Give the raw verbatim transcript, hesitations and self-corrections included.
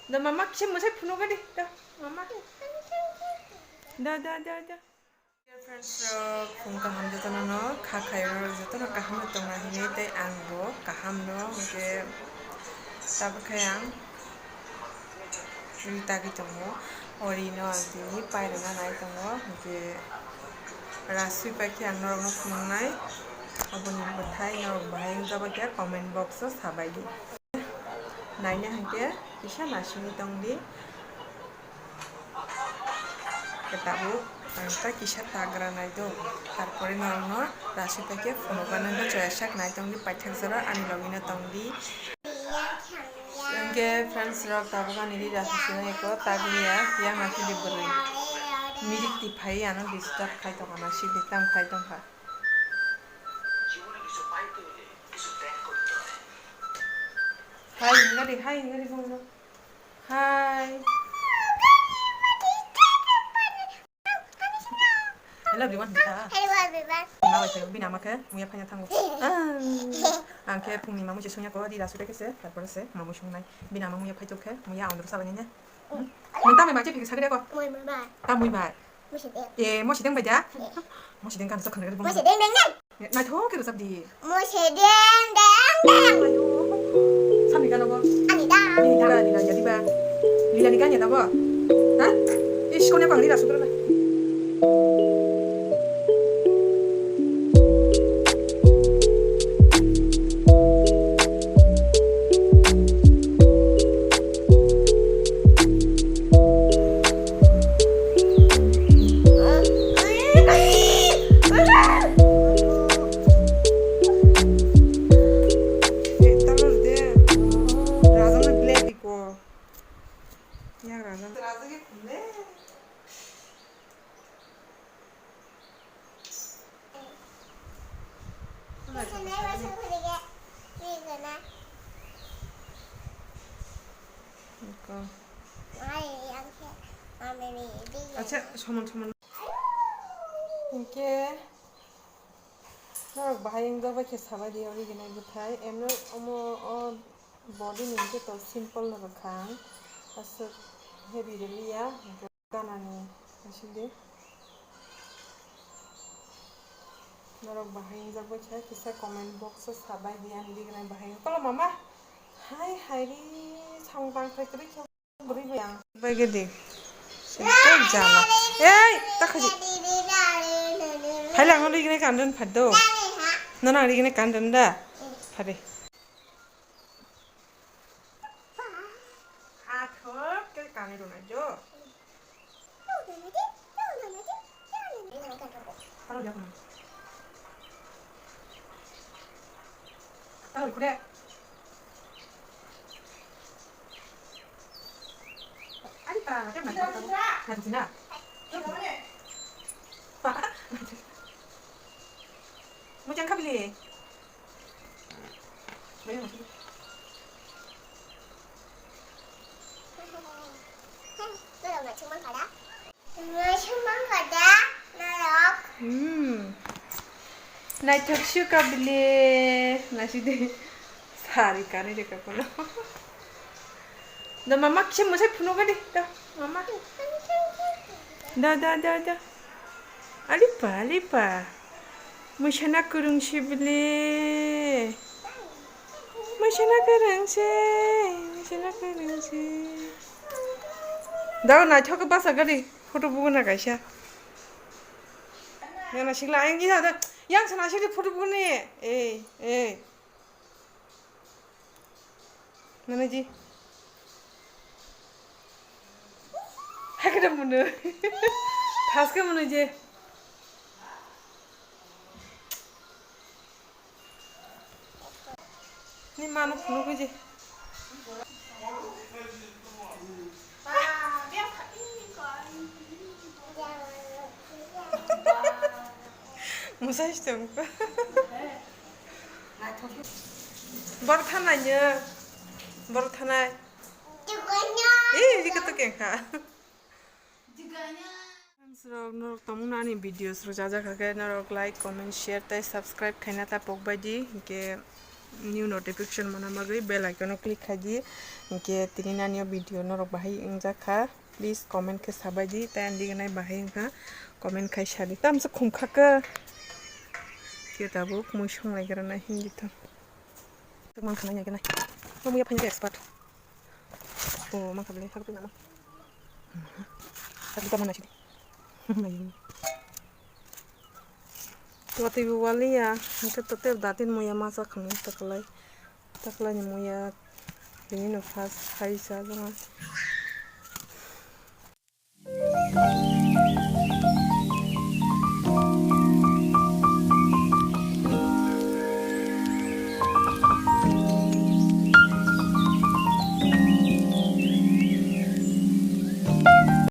Da mama kisa mwsai phunugo di. Da mama. Da da da da. Dear friends rok, phung kaham jotono no kha khairok jotono kaham no tongna hinwi tei ang bo kaham no hwnkhe tabuk khe ang ri tagwi tongo. O ri no ang tini pairwna nai tongo hwnkhe rasui paikhe ang norok no phunuknai. Oboni bwthai norok bahai wngjabaikhe comment box o sabaidi. Naina hwnkhe kisa nasingwi tongdi. Khe tabuk ang ta kisa tagra naitong, tarpore norokno rasui paikhe phunukna nangkha, choyasak naitongdi, paithak jora ani logino tongdi. Hwnkhe friends rok, tabuk ani ri rasui sinai eko tagriya, yang naisidi bwrwi mirik tiphai ano disturb khai tongkha, naisidi tam khai tongkha. Hai hwnga di, hai hwnga di bongno. Hai. Hello everyone, hwnka. Hello everyone. Bini ama khe muya phaina thango. Ang khe phungni mamui se sungya ko, di rasui khe se, tarpore se mamui sungnai. Bini ama muya phaitok khe, muya ang doro salai ne. Nang tamai ma che phiksa gre ko. Moi moi bai. Tamui bai. Moi se de. E, moi se deng bai da. Moi se deng kan sa khangre. Moi se deng deng deng. Naithok khe rwchap di. Mo se deng deng deng. Ayo. Samni gana bo. Ani da. Ani da, ani da, yadi ba. Lila ni ganya da bo. Ha? Ish, konya pangri da sukra na. Acha, soman soman. Hwnkhe norok bahai wngjak bai khe sabai di, ori gwnai bwthai. Emno omo o body ni hwnkhe to simple no rwkha ang. Aswk heavy rwliya. Ganani aswk de. Norok bahai wngjak bai khe kisa comment box o sabai di, ani bigrani bahai. Tolo mama. Hai hai ri, samung tang khai kwrwi khe bwrwi bai ang. Bai gede. Sento jala. Ei, ta khaji. Hai lang no rigine kandon phaddo. No nang rigine kandon da. Phade. Athok ke kani rwna jo. Aro dia kono. Aro kure. Ari pa, dia mana? Nggak tahu sih, nah. Pak. Mau jangkap ni? Hmm. Naithok sukha bile. Naisidi. Sari kani de kapono. Da mama kisa mwsai phunugo di. Da mama. Da, da, da, da. Alipa, alipa. Mwsana kwrwng se bile. Mwsana kwrwng se. Mwsana kwrwng se. Da naithok basa gari photo buguna kaisa. Yana sikla ayang gina da. Yang sana sikli photo buguni. Ei, ei. Nana ji. Hakada munu. Thaske munu je. Ni mano phunuk je. Mwsai se tong. Bor thanai nyo. Bor thanai. Eh, ini ketuk yang kha. Friends rok, norok tongmung ani videos rok jajakha khe norok like, comment, share tei subscribe khaina ta pok bai di. Hingke New notification mana bagwi bell icon o click khai di. Hinkhe tini nani o video norok bahai wngjak kha, please comment khe sabai di, tei ani dignai bahai wngkha comment khai sadi. Tamsa khum kha khe. Khe tabuk mui song lai gra nai hindi tho. Tuk man khana ya khe nai. Bo muya phanya expert. O man kha bele thak tu nama. Thak tu mana sidi. Ayo. Watwi bo waliya, hwnkhe tote datin muya masa khwlai, taklai, taklaini muya, bini no first khai sa jama.